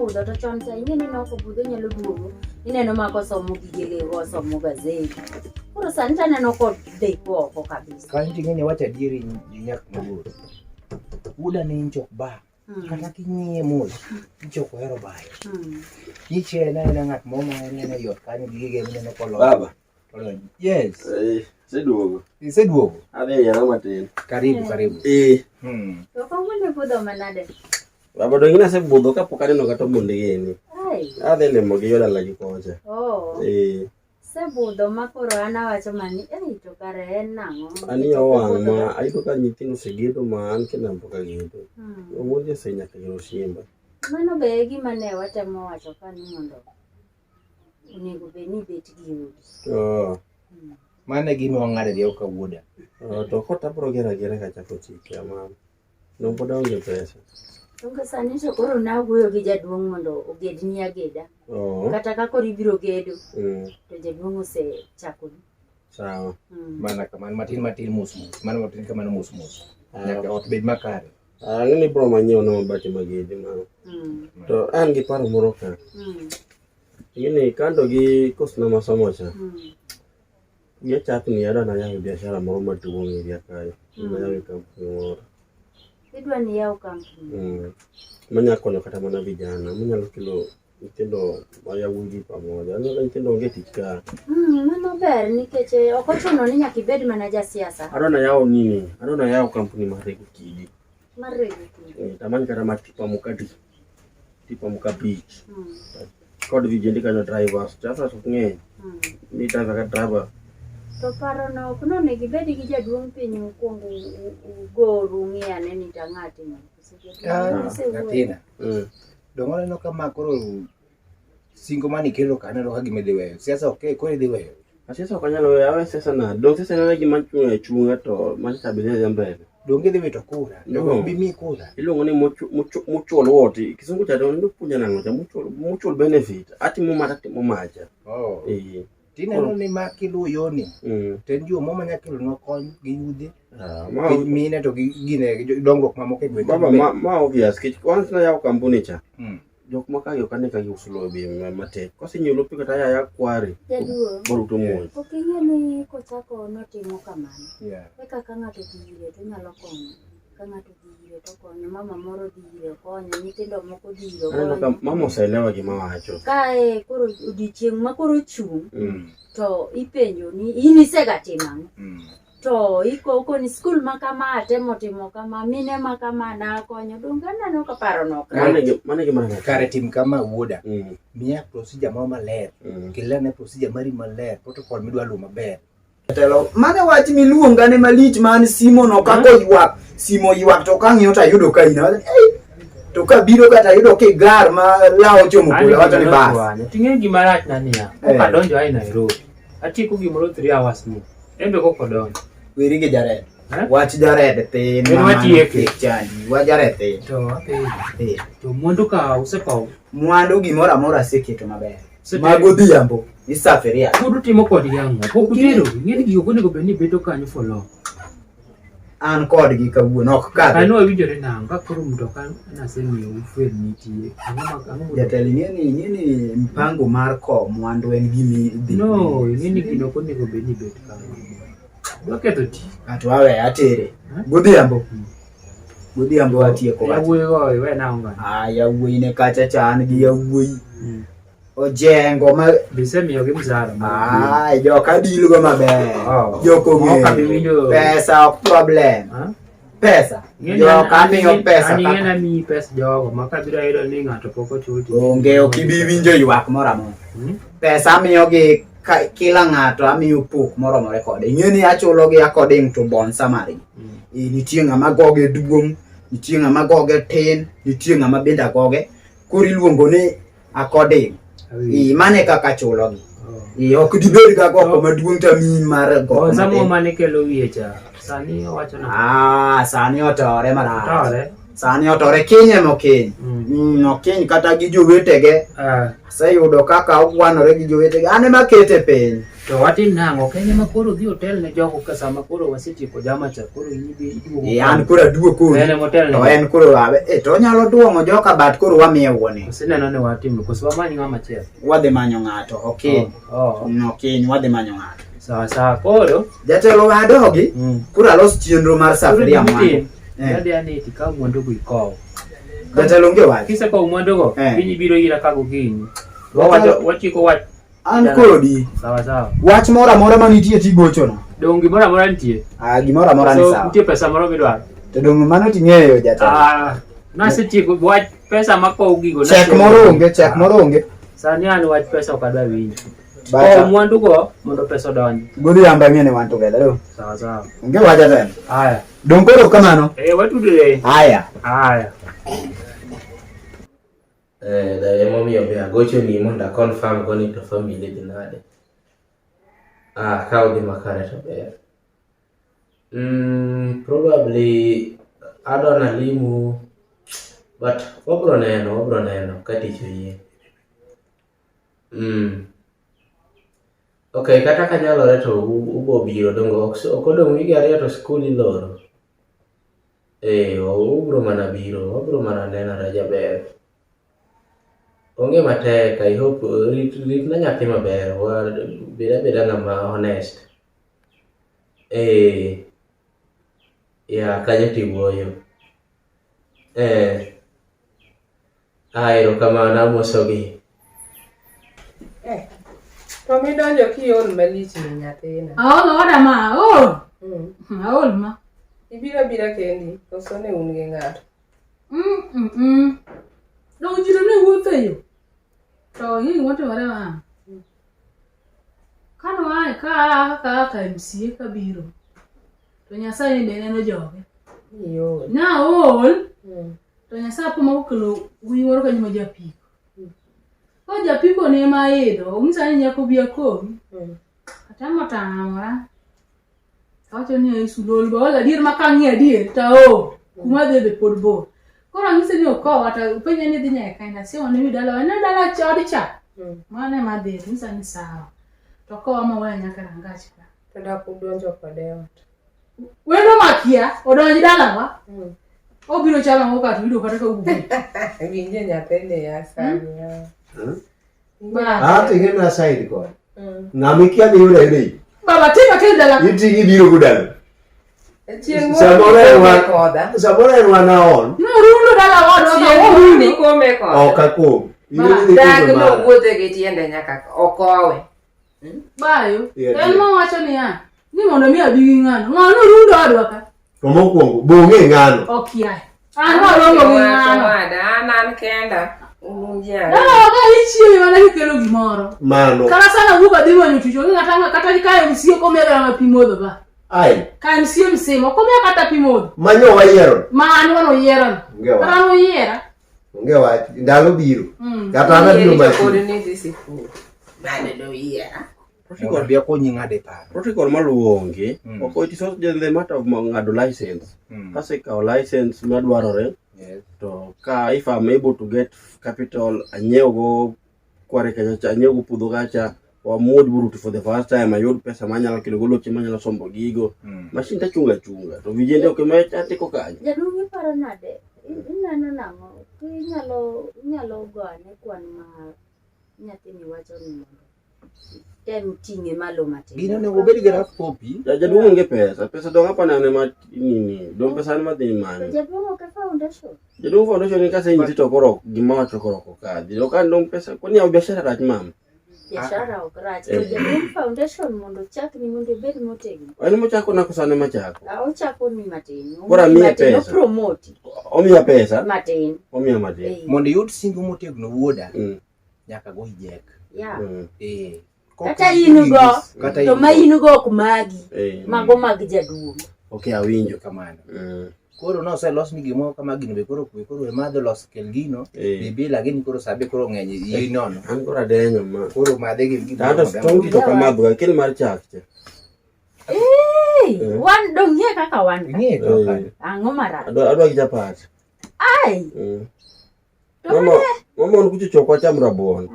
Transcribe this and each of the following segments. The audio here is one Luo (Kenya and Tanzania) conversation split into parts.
Obudho to chon cha ing'e ni nok obudho onyalo duogo. Ineno ma kosomo gige lewru osomo gazeti. Koro sani to aneno kodeko oko kabisa. Kanyo ting'e ni wacho adieri nyak mabor. Wuoda ni nchok ba. Kata king'iye mos, nchok ohero bayo. Nyiche en aena ng'at moro ma en ena yot kanyo gige mineno kolony. Baba. Tolony. Yes. Eh, iseduogo. Iseduogo. Adhi e yara matin. Karibu, karibu. Eh. To kawuono ibudho manade? Baba donge nasebudho kapok aneno kata omondi gini. Ai. Adhi limo gi yo dalagi kocha. Oh. Eh. Sebudho ma koro an awacho mani, ei to kare en nang'o? An iya owang' ma ayudo ka nyithindo osegedo ma an kenda pok agedo. Omondi osenyaka gero simba. Mano be e gima ne watemo wacho ka ni mondo onego bed ni ibet gi odi. Oh. Mano e gima wang'ado e ka wuoda. Oh, to kota abiro gero agera kachako tich ama. Dong pod aonge pesa. Donge sani to koro nawuoyo gi jaduong' mondo ogedni ageda. Oh. Kata ka koro ibiro gedo to jaduong' osechakoni. Sawa. Mana kamano matin matin mos mos. Mana matin kamano mos mos. Nyaka ot bed makare. Ang'e ni ibiro manyiewo na mabati magede ma. To an gi paro moro ka. Ing'e ni kando gi kos na masomo cha. Wiya chakni adwa nayaw biashara moro maduong' e area kae. Nayaw kampuni moro. Idwa ni iyaw kampuni. Manya konyo kata mana vijana, manyalo kelo nyithindo ma yawuoyi pamoja. Aneno ka nyithindo onge tich ka. Mano ber nikech ok ochuno ni nyaka ibed mana jasiasa. Adwa nayaw nini? Adwa nayaw kampuni mar rego kidi. Mar rego kidi. Tamany kata mar tipa moko adi? Tipa moko abich. Kod vijende kanyo drivers, drivers ok ng'eny. Ni driver ka driver. To parono ok nonego ibed gi jaduong' piny ukuong ugoru ung'i ane ni to ang'a timo. Koso jaduong' osewuoyo? Nyathina. Donge waneno ka ma koro singo mane ikelo ka aneno ka gima idhi weyo. Siasa ok koro idhi weyo. Siasa ok anyal weyo, awe siasa na. Dong siasa en gima chunga chunga to macha be dhi mbele. Donge idhi wito kura? No. Donge bi miyi kura? Iluongo ni mutual what? Kisungu cha to puonja nang'o cha mutual benefit. Atimo ma tatimo macha. Oh. Eh. Tineno ni ma kiluwo yoni to en yo moro manya kelonwa kony gi yudhe gi mine to gi gine gi dongruok mamoko e gwenge. Baba ma obvious kech once nayawo kampuni cha. Jok ma kae ok ane ka giuso lowo bei matek. Kosenyiewo lope kata yaya kware. Jaduong'. Boruto mos. Ok ing'e ni kochako notimo kamano. Yeah. Eka ka ng'ato odhi ire to onyalo konyo. Ka ng'ato odhi ire to okonyo. Mama moro odhi ire okonyo. Nyithindo moko odhi ire Aneno ka okonyo. mama oseelewa gima wacho. Kae koro odiochieng' ma koro ochung' to ipenjo ni in isegatimo ang'o? To ikoko ni skul ma kama atemo timo kama, mine ma kama nakonyo. Donge aneno ka parono ok rach. Mano e gima rach. Kare tim kama wuoda. Miya procedure moro maler. Kelane procedure mari maler, protocol midwa luwo maber. Jatelo, mane wach miluonga ne malich man simo no kako ywak, simo ywak to kang'iyo to ayudo ka in. Awacho ni, "Ei, To kabiro kata ayudo kigar ma lawo chomo polo awacho ni bas. Ting'e gima rach na niya, kok adonjo ae Nairobi, atieko gimoro 3 hours ni, en be kok odonjo. Weri gi Jared. Wach Jared thin. En ma mano watieke. kik chandi. Wach Jared thin. To apenjo. Eh. To mwandu ka usekawo? Mwandu gimoro amora aseketo maber. Oseter- Ma godhiambo isafiria. Pod utimo kodgi ang'o? Pok utero, ing'e ni gigo ok onego bed ni bedo kanyo for long. An kodgi kawuono ok kadhi. Kano wawinjore nang'o ka koro mtoka nasemiyo fuel nitie. Ang'o ma ang'o mondo- Jatelo ing'e ni ing'e ni mpango mar kowo mwandu en gima idhi. No, ing'e ni gino ok onego bed ni bet kanyo. Dwa ketho tich. Ato awe atere. Godhiambo. Godhiambo atieko wach. Yawuoyi go iwe nang'o ng'ani? Ah, yawuoyi ne kacha cha an gi yawuoyi. Ojengo ma Bisemiyogi msara. Ah, joka deal go maber. Oh. Jok Ok abi ong'eyo. winjo- Pesa ok problem. Pesa. Joka miyo pesa An ing'e kaka. namiyi pes jogo ma kabiro ayudo ni ng'ato pok ochul to Onge ok ibi winjo ywak moro amora. Pesa amiyogi kila ng'ato amiyo pok moromore kode. Ing'e ni achulogi according to bonsa margi. Nitie ng'ama goge duong', nitie ng'ama goge tin, nitie ng'ama bende agoge. Koro iluongo ni according. Mano e kaka achulogi. Ok dibed ga goko maduong' to amiyi mar goko Bonsa mo matin. mane kelo wiye cha. Sani owacho na. Ah, sani otore marach. Otore. Sani otore kinye mokiny. Okiny kata gi jowetege. Aseyudo kaka ogwanore gi jowetege. An ema kete piny. To watim nang'o? Ok en ema koro dhi otel ne jogo ka sama koro wasetieko jama cha koro in idhi iduogo. Eh, an koro aduogo koro. En ema otel ne. To en koro to onyalo duong'o joka but koro wamiye wuone. Oseneno ni watimo koso wamany ng'ama chielo. Wadhi manyo ng'ato okiny. Oh. Okiny wadhi manyo ng'ato. Sawa sawa koro. Jatelo we adogi. Koro alos chenro mar safaria mwandu. Adhi ani tikaw mwandugo ikow. Jatelo onge wach. Kisekowo mwandugo, piny ibiro ira ka gokinyi. Wachiko wach. An kodi. Sawa sawa. Wach moro amora manitie tigochona. Dong gimoro amora nitie. Ah, gimoro amora ni sawa. Nitie pesa moro midwaro. To dong mano ting'eyo jatelo. Ah, nasetieko wach pesa makow gigo. Chek moro onge, chek moro onge. Sani an wach pesa ok adwa winjo. Kow mwandugo mondo pesa odonji. Godhiambo ang'e ni wan together. Do. Sawa sawa. Onge wach jatelo. Haya. Dong koro kamano. Eh, watudre. Haya. Haya. Eh, emomiyo be agochoni mondo a confirm go ni to family dhi nade. Ah, ka odhi makare to ber. Probably adwa nalimu but wabro neno ka tich oyie. Okay, kata ka nyalore to ubo biro dongo ok odong' wige ariyo to skul iloro. Eh, ubro mana biro, wabro mana nenore jaber. Onge matek, I hope ritna nyathi maber, bed abeda ng'ama honest. Eh, ya kanyo tiwuoyo. Eh, ah, erokamano amosogi. To midonjo kiol malich ni nyathina. Aol oda ma, aol. Aol ma. Ibiro abira kendi, koso ne un gi ng'ato? Dong ji to ne wuotho e yo. To ing'e gima otimore ma? Kane waa ka aa ka ka MCA kabiro, to Nyasaye be neno joge. Iol. Naol, to Nyasaye po ma okelo wuoyi moro kanyo ma japiko. Koro japiko ne ema aidho, onyisa ni nyaka obi akowi. Atemo tamora. Awacho ni Yesu lol ba wala adier ma kang'iyo adier to aol. Kuma adhiye be pod bor. Koro anyise ni okowa to openja ni idhi nyaka kanye asiemo ni dalawa ne dala cha od cha. Mano ema adhiye to onyisa ni sawa. To okowa moweya nyaka rangach ka. To dak udonjo kode e ot. Wendo makia odonj dalawa. Obiro chamo ang'o ka to yudo kata ka owuok. Winje nyathini ya sani ya. Ah, to ing'e na side koni. Ng'ama ikia ni yudo ayuda iyi. Baba tima kel dala. Iting'i ibiro go dala. Chieng' moro Samoro en nikome wan koda. samoro en wan aon. Norundo dala wadwa ka Chieng' moro orundo. nikome koda. Ok akom. In idhi Dag koso mara. nowuothe gi tiende nyaka okowe. Bayo. Yeah, En yeah. mowacho niya, ni mondo mi abi gi ng'ano. Ng'ano rundo odwa ka. To mokwongo, bong'e ng'ano. Okia. An waromo gi ng'ano. Wada, an an kenda. Un ji ariyo. Dalawa ka ichiemo mana kikelo gimoro. Mano. Kata sana wuok adhi manyo tich onge ng'ata kata ka MC ok omiya kata mana pi modho ba. Ai, Ka MC msima ok omiya kata pi modho. manyo wayiero. Ma an wan oyiera. Onge wach. Kata an oyiera. Onge wach. Ndalo biro. Kata an abiro Yieri to pod machi. ni dhi sikul. Bade doyiera. Mondo abi akonyi ng'ado e paro. Protocol maluwo onge. Ok it is not just the matter of ng'ado license. Kasekawo license madwarore to ka if I'm able to get capital anyiewgo kware kacha cha anyiewgo puodho kacha wamuod burutu for the first time ayud pesa manyalo kelo go loche manyalo sombo gigo. Machine tachungo achunga to vijende ok ema atiko kanyo. Jaduong' iparo nade? Ineno nang'o? Inyalo inyalo go ane kwan ma nyathini wacho ni mondo tem ting'e malo matin. Gino onego obed gi rough copy. Jaduong' onge pesa. Pesa dong' apani an ema nini. Dong' pesa an ema dhi To manyo. jaduong' ok e foundation. Jaduong' foundation ni kasenyisi to koro gima wacho koro ok okadhi. Ok an dong' pesa kwani yawo biashara rach mama. Biashara ok rach. To jaduong' foundation mondo ochakni mondo ibed motegno. En mochako na koso an ema achako? Ah, ochako ni matin. Koro amiye Matin, pesa. opromoti Omiya pesa. matin. Omiya matin. Mondo iyud singo motegno wuoda, nyaka go ijek. Yeah. Eh. Kata in go, Kata to in ma go. in go ok magi. Mago mag jaduong'. Ok awinjo. Kamano. Koro noselos ni gimoro kama gino be koro kwe koro we madho los kel gino bibi lakini koro sabe koro ng'eny iyi nono. An koro adenyo ma. Koro madhe gi gimoro Tato mondo strong to kamadho ga kel mar chak cha. Eh, wan dong' ng'e kaka wan ka. Ing'e to kanyo. Ang'o marach? Adwa adwa gi chapat. Ai. To Mama, mama on kucho chok wacham rabuon.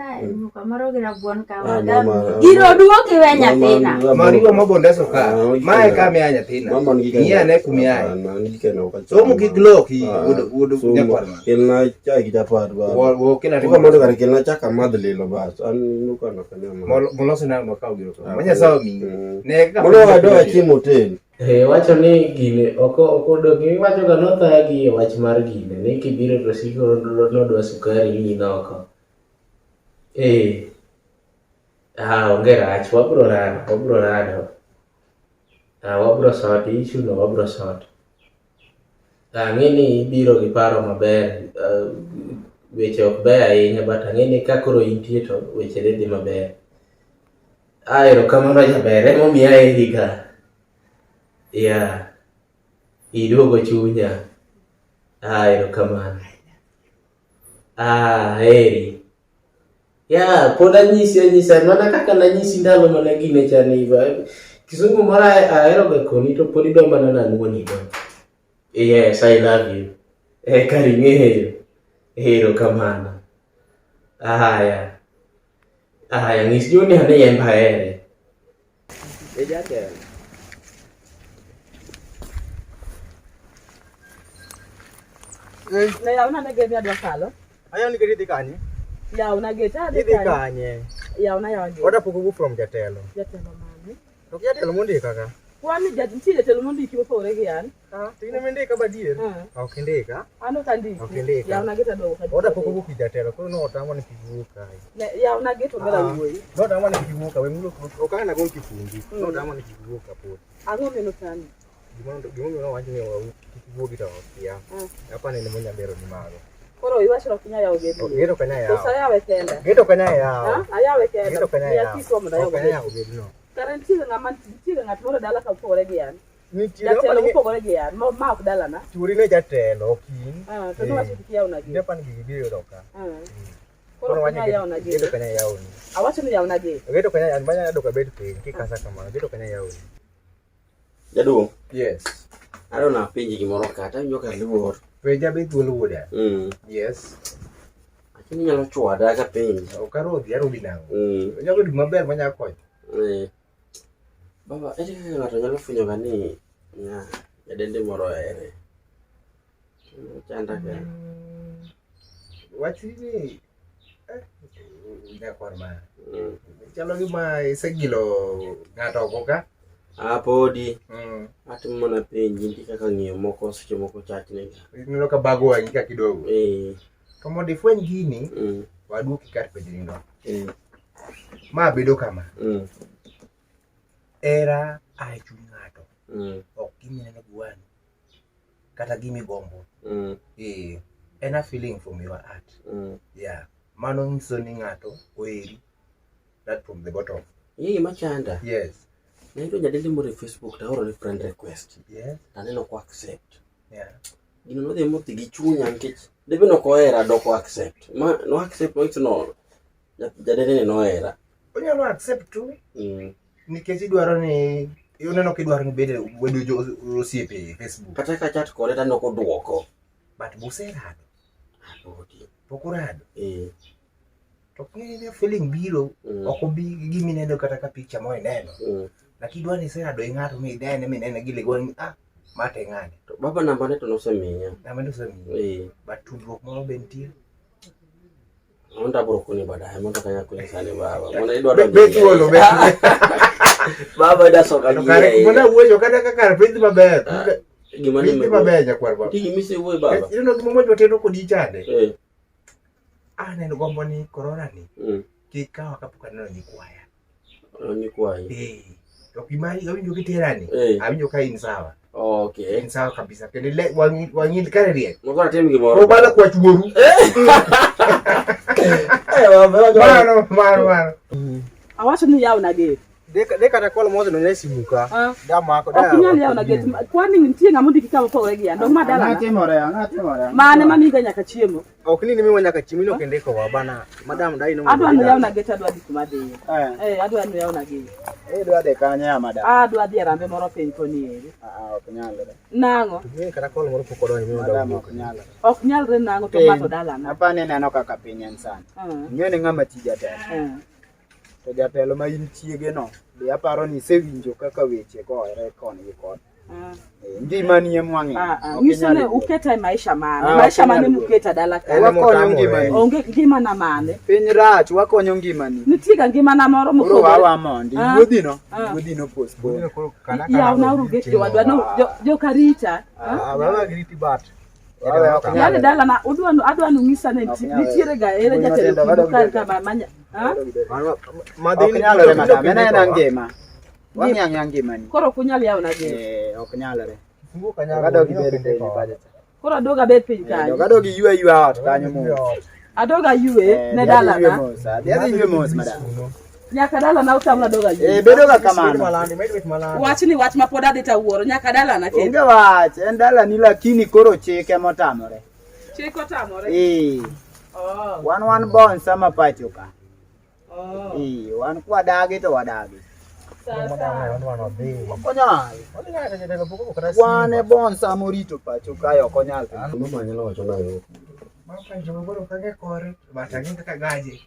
Na nyuka moro gi rabuon ka Ah, wagam. mama, Giro duoki we mama, nyathina. rabuon. Mariwa mabondeso ka. Ah, Mae ka miya nyathina. Mama nigi Ng'i ane kumiaye. Ah, nigi kendo ok acham. Somo kik loki Ah, wuod wuod somo. nyakwar ma. Kelna chai gi chapat baba. Wo wo kila Koka mondo kare kelna chak amadh lilo bas. An nyuka no kanya ma. Moloso na makaw giro. Ah, Ma Nyasaye omiyi. Ne kaka Mondo wadwa achiem hotel. Eh, wacho ni gine ok ok odong iwacho ga nothaya gi e wach mar gine ni kibiro to siko nodwa sukari ni in oko. Eh. Ah, onge rach, wabro rado, wabro rado. Ah, wabro sort issue no wabro sort. Ang'e ni ibiro gi paro maber, weche ok beyo ahinya but ang'e ni ka koro intie to weche dhi dhi maber. Ah, erokamano jaber, emomiyo aheri ka. Yeah. Iduogo chunya. Ah, erokamano. Ah, aheri. Yeah, pod anyisi anyisa mana kaka nanyisi ndalo mana gine cha ni Kizungu moro ahero ga koni to pod idwa mana nanuoni go. Yes, I love you. Eh, kar ing'eyo. Erokamano. Aya. Aya, nyis Joni ane en ahere. E jatelo. Ne yawna ne gate adwa kalo. Ayo ni gate idhi kanye? Yawna gate adhi Idhi kanye? Yawna yawa gate. Oda pok owuok from jatelo. Jatelo mane? To ok jatelo mondika ka. Kwani nitie jatelo mondiki mopogore gi an? Ah, to in ema indika badier? Ah. Ok indika. An ok andiki. Ok indika. Yawna gate adwa wuok. Oda pok owuok gi jatelo, koro notamo ni kik iwuog kae. Ne, yawna gate omera Ah. wuoyi. Notamo ni kik iwuog ka, we mulo ok an agol kifungu. Notamo ni kik iwuog ka pod. Ang'o meno tami? Gimomiyo nowacho ni kik iwuogi to okia. Apani en monyabero ni mago. Koro iwacho ni ok inyal yawo gate. Gate ok anyal yawo. Koso ayawe kenda. Gate ok anyal yawo. Ah, ayawe kenda. Gate ok anyal Miya yawo. kiswa mondo ayaw Ok anyal gate. yawo gate no. Kare nitie ng'ama nitie ng'at moro e dala ka mopogore gi an. Nitie Jatelo mopogore gi an, ma ok dalana. Chuori ne jatelo ok in. Ah, to nowacho kik iyawna gate. Apani gigi biro yudo ka. Ah. Koro ok inyal yawna Gate gate. ok anyal yawoni. Awacho ni yawna gate. Gate ok anyal manya dok abed piny kikasa kamano. Gate ok anyal yawoni. Jaduong'. Yes. Adwa napenji gimoro kata awinjo ka luor. Penja be thuolo wuoda. Yes. Lakini inyalo chwada kapenji. Ok arodhi, arodhi nang'o? Onyalo bedo gima ber manyalo konyo. Eh. Baba, ere kaka ng'ato nyalo fwenyo ga ni nyadende moro ohere? Chanda ka. Wach ni nyakwar ma. Chalo gima isegilo ng'ato oko ka. Ah, podi. Atimo mana penji nitie kaka ng'iyo moko seche moko chachni ga. Ineno ka bago wang'i ka kidogo. Eh. To mondo ifweny gini, waduoki kar penjni no. Ma bedo kama. Hera a e chuny ng'ato. Ok gima ineno gi wang'i. Kata gima igombo. Eh, en a feeling from your heart. Yeah. Mano nyiso ni ng'ato oheri. That from the bottom. Ing'e gima chanda? Yes. Nayudo nyadendi moro e Facebook to aorone friend request. Yes. To aneno ko accept. Yeah. Gino nodhi modhi gi chunya nikech debe nok ohera dok o accept. Ma no accept manyiso no jadende ni nohera. Onyalo accept tu nikech idwaro ni uneno kidwaro ni bede wedo jo osiepe e Facebook. Kata ka chat kode to aneno koduoko. But buserado. Podi. Pok urado. Eh. To king'e feeling biro ok obi gi gima ineno kata ka picha mo ineno. Lakini idwa ni iserado gi ng'ato minene minene gi ligwang' ah ma to e ng'ane. To baba namba ne to nosemiya. Namba ne osemiyi. Eh. But tudruok moro be nitie. Mondo abro koni baadaye mondo kanya koni sani baba. Mondo idwa Be donjo. thuolo be. Baba ida soka To kare mondo awuoyo kata ka kar piny maber. Gima ni Piny maber nyakwar baba. Nitie gima isewuoye baba. Ineno gima muoch wateno kodi chande. Eh. Aneno gombo ni corona ni kik kawa kapok aneno nyikwaya. Nyikwayi. Eh. To gima awinjo kitera ni, awinjo ka in sawa. Okay. In sawa kabisa. Kendo ile wang'i kare riek. Moko atim gimoro. Obala kwach wuoru. Eh, baba. Mano, mano, mano. Awacho ni yawna gate. De kata call mosedonjo e simu ka. Ah. Da mako da. Ok inyal yawona gate. Kwani nitie ng'ama ondiki ka mopogore gi an. Dong ma Ang'o dalana. timore? Ang'o timore? Mane mamiga nyaka chiemo. Ok ni nimiwa nyaka chiemo ni ok indiko wa bana. Madam dai no. Adwa ni yawna gate adwa dhi kuma adhiye. Eh. Eh, adwa ni yawna gate. Idwa dhi kanye ya madam? Adwa dhi e rambe moro piny koni eri. Ah, ok nyalre. Nang'o? Ni kata call moro pok odonjo miwa Madam ok nyalre. Ok nyalre nang'o to Piny. ma to dalana. Apa ni neno kaka piny en sani. Ah. Ing'e ni ng'ama ti jatelo. Eh. To jatelo ma in chiege no, be aparo ni isewinjo kaka weche goyore koni gi koni. Ah. Eh, ngimani ema wang'iyo. Ah, ah. Ok Nyiso inyal ni wuotho. uketa e maisha mane? Ah, Maisha ok mane inyal muketa dala ka? En Wakonyo emotamore. ngimani. Onge ngimana mane? Piny rach, wakonyo ngimani. Nitie ga ngimana moro Koro mopogore. wawa mondi. Ah. Wuodhino, Ah. wuodhino postpone. Yawna uru gate jowadwa no jokarita. Ah, baba giriti bat. Wawe ok Yaani nyalre. dalana udwa adwa nung'isa ni Ok nyalre. nitiere ga ere Wuoyi jatelo matindo, kindu wadog ka dede. ka ma manya. Ah? Ok nyalre madam, en aena ngima. Wang'iyo ang'iya ngimani. Koro ok unyal yawna gate. Eh, ok nyalre. Funguo Dog adog ibed piny pacha cha. Koro adog abed piny Eh, kanyo. Dog adog iywe ayweya ot kanyo mos. Adog aywe Eh, ne dhi adhi iywe dalana. mos, ah, dhi adhi iywe mos madam. Nyaka dalana utamna adog aywe. Eh, bedo ga kamano. Wach ni wach ma pod adhi tawuoro nyaka dalana kendo. Onge wach, en dalani lakini koro chike motamore. Chik otamore. Eh, Oh. wan wan bonsa ma pacho ka. Oh. Eh, wan kwadagi to wadagi. Ok onyal. Wan e bonsa morito pacho kae ok onyal. Mama nyalo wacho nang'o?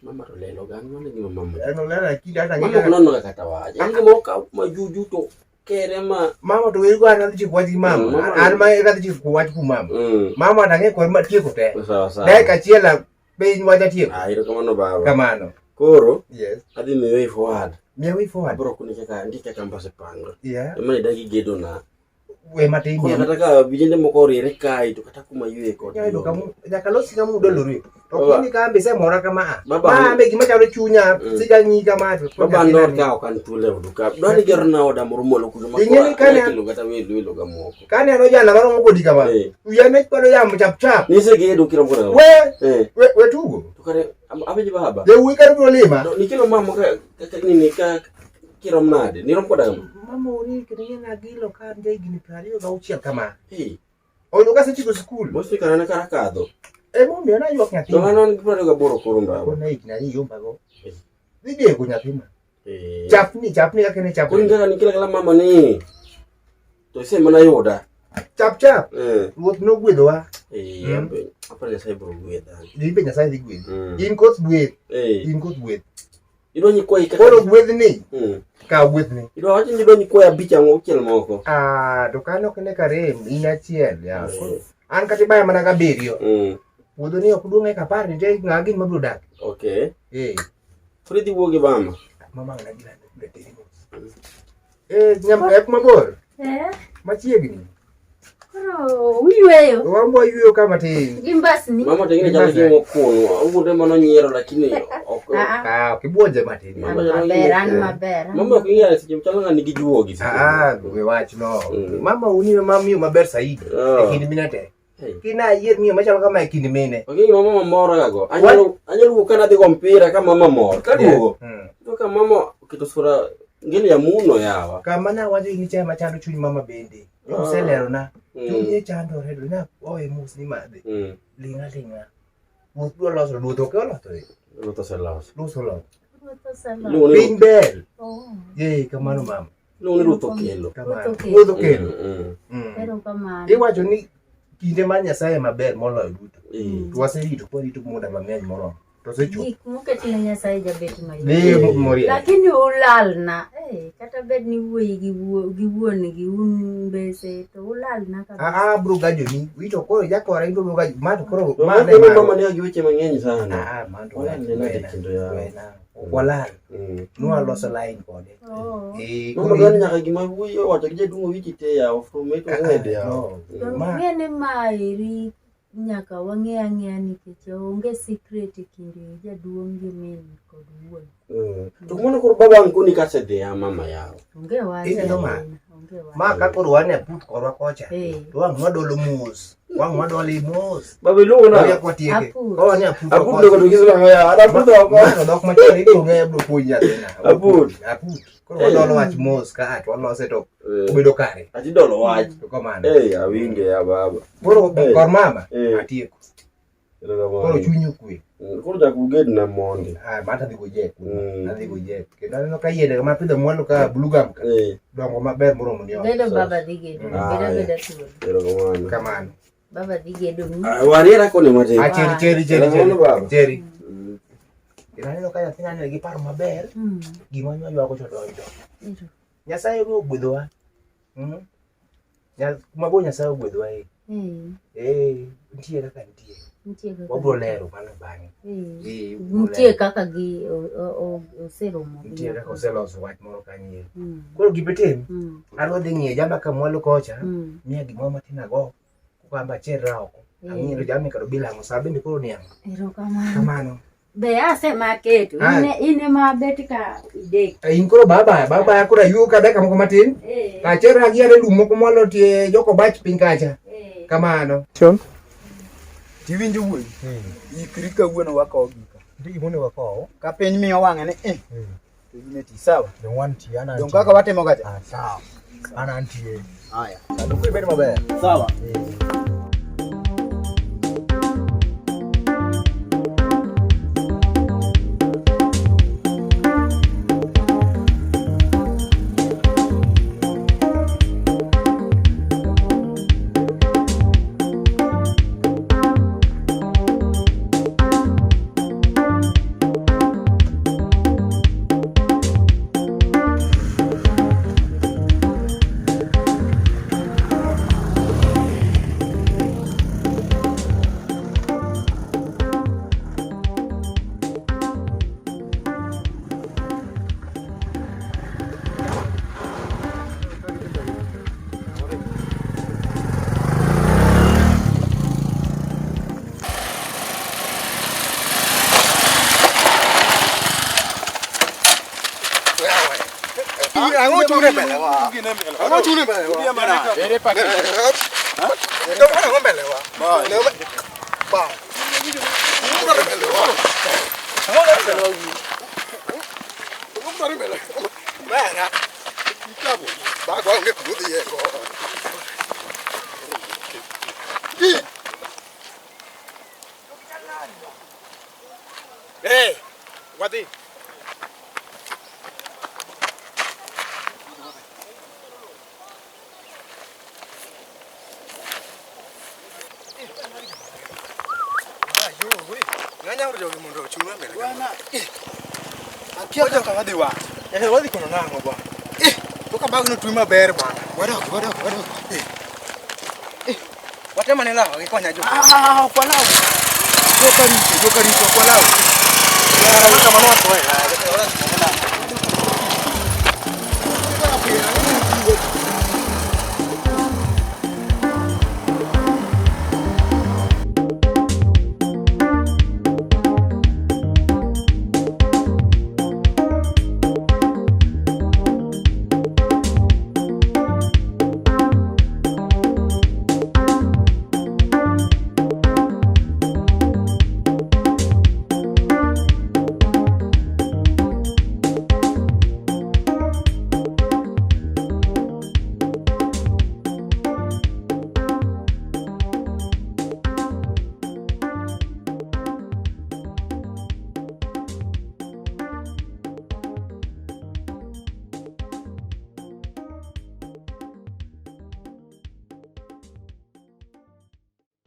Mama to lelo gan mano gima mama. En olero akili hata Mama ok nono ga kata wach. En gima okaw majuju to kere ma Mama to weri go an adhi chiko wach gi mama. Mama- An ma adhi chiko wach kuom mama. Mama to ang'e kore matieko te. Sawa sawa. Dakika achiel piny wach atieko. Ah, erokamano baba. Kamano. Koro Yes. adhi miyo way forward. Miya way forward. Abro koni kaka nitie kaka ambase panga. Yeah. Ema ne dagi gedo na. We matin. Koro kata ka vijende moko oriere kae to kata kuma ywe kod. Nyalo yudo kamu nyaka losi kama udolori. To Baba. kini ka ambe semora kama a. Baba. Ma ambe gima chalo chunya sija nyi kama to. Baba an ka ok an thuolo e odu ka. Dwani gerona oda moro malo kucho ma Ing'e ni kane- kelo kata welo welo ga moko. Kane an ojana maromo kodi kama. Wiya ne chwado yamo chap chap. Nisegedo kiromo kode. We Eh. we we tugo. To kare apenji baba. Jawuoyi kare biro lima. No, nikelo mama ka nini ka kirom nade? Nirom koda kama? Mama ori kendo ing'e nagilo ka an jahigni 26 kama. Eh. Oyudo kasetieko skul. Mosi kara ne kara kadho. Emomiyo naywak nyathi. To an an gi 28 koro baba. Koro ne higni ariyo yombago. Dhi dego nyathi ma. Eh. Chapni chapni kaka ne chapni. Koro kaka nikelo kala mama ni. To ise mana yuda. Chap chap. Eh. Ruoth nogwedhowa. Eh, aparo Nyasaye biro gwedha. In be Nyasaye dhi gwedhi. In koth gweth. Eh. In koth gweth. Idwa nyikwayi kaka Koro gwedhni. Kaw gwedhni. Idwa wacho ni idwa nyikwayi abich ang'o auchiel moko. Ah, to kano ok ne karem in achiel. Ya. An kata ibaya mana gabiriyo. Puodho ni ok duong' eka apar nitie ng'a gini mabiro dak. Okay. Eh. Koro idhi wuo gi mama. Mama ng'a gina teri mos. Eh, nyam ek mabor. Eh, Machiegni. koro uyweyo Wan bo yweyo ka matin. gi mbasni. Mama to ing'e chalo gima okuono. Owuonde mana onyiero lakini ok. Ah, ok ibuonje matin. Mama chalo Maber, gima an okuono. maber. Mama ok ing'eyo seche chalo ng'a nigi juogi seche. Ah, we wach no. Mama uni ma miyo maber saidi e kind mine te. Kina yier miyo machalo kama e kind mine. Ok ing'e mama mora ga go. Anyalo anyalo wuok kana dhi go mpira ka mama mor. Kaduogo. To ka mama oketo sura ngeli ya muno yawa. Kama nawacho ni chai machando chuny mama bende. Ah. Oselerona. Chunye chandore to na oye mos ni madhi. Ling'a ling'a. Ruoth dwa loso, ruoth ok oloso. Ruoth oseloso. Ruoth oloso. Ruoth oseloso. Luongo ni Piny ber. Oh. Ye, kamano mama. Luongo ni ruoth okelo. Kamano. Ruoth okelo. Ruoth okelo. Erokamano. Iwacho ni kinde mar Nyasaye maber moloyo duto. To waserito kwarito muda mang'eny moromo. To osechopo. Gik moket ne Nyasaye jabet mayot. Ni Moria. Lakini ulalna. Eh, kata bed ni wuoyi gi gi wuon gi un mbese to ulalna kabisa. Ah, ah, bro gajo ni. Wito koro jakora into bro gajo. Ma to koro Ma ma ne ne mano. mama ne gi weche mang'eny sana. Ah, man to Walal ne nade kendo yawa. Wena. Ok walal. Nwaloso line kode. Oh. Eh, Mama koro dwani nyaka gima wuoyi owacho gi jaduong' owinji te yawa from A to Z yawa. To ing'e ni maeri nyaka wang'e ang'eya nikech onge secret e kind jaduong' gi min kod wuon. To mano koro baba an koni kasedhi ya mama yawa. Onge wach. Ineno ma? Onge wach. Ma ka koro wan e aput korwa kocha. Eh. To wang' wadolo mos. Wang' wadoli mos. Baba iluongo nang'o? Wariek watieke. Aput. Ka wan e aput Aput dongo to nyiso nang'o ya? An aput oko. Mano dhok machon iluonge abiro puonji nyathina. Aput. Aput. Koro wadolo wach mos ka to walose to Eh. obedo kare. Ati dolo wach. To kamano. Eh, awinje ya baba. Koro Eh. kor mama Eh. atieko. Erokamano. Koro chunyi okwe. Koro chak uged na mondi. Ah, mata adhi gojek. Mm. Adhi gojek. Kendo aneno ka yiende ma apidho mwalo ka blue gum ka Eh, dongo maber moromo ni ot. Gedo baba dhi gedo. Mm. Gedo Ah, abeda thuolo. erokamano. Kamano. Baba dhi gedo ni. Ah, wariera koni matin. Ah, cheri cheri cheri cheri. Erokamano baba. Cheri. Mm. Kendo aneno ka nyathina nigi paro maber. Mm. Gima nywaywago to donjo. Ero. Nyasaye ogwedhowa. Mm. Kuma bor Nyasaye ogwedhowa e. Eh. Eh, nitie kaka nitie. Nitie kaka. Wabiro lero mana bang'e. Eh. Eh, wabiro Nitie lero. kaka gi oseromo. gi Nitie kaka oseloso wach moro kanyo. Mm. Koro gibetim, Mm. adwa dhi ng'iyo jamba ka mwalo kocha, Mm. miya gimoro matin ago, kamba acherra oko. Eh. Ang'iyo jamni kado bilang'o, sa bende koro niang'. Erokamano. Kamano. Be asemaketo. Ah. Ine ine ma bet ka idek. Eh, In koro baba, baba koro ayuo ka dakika moko matin. Eh. Acherra gi ane lum moko mwalo tie joko bach piny kacha. Eh. Kamano. Tiwinjo wuoyi? Ikri kawuono wakowo gika. Nitie gima onego wakow. Ka piny miyo wang'e ni eh, to in e tich, sawa? Dong wan tie, an Dong antie. kaka watimo kacha. Ah, sawa. An antie. Haya. Sanduku ibed maber. Sawa. Ang'o chune mbele wa? Ang'o chune mbele wa? Ang'o mbele wa? Ba. Ang'o mbele wa? Ang'o mbele wa? Ang'o mbele wa? Bana. Kitabu. Ba kwa onge kudhi yeko. Eh, wadhi. Akia kaka wadhi wa. Eh, wadhi kono nang'o bwana? Eh, to ka bagno twi maber bwana. Wadok, wadok, wadok. Eh. Eh, watema ne lawa gi konya jo. Ah, ok walaw. Joka rito, joka rito, ok walaw. Kamano wasoe.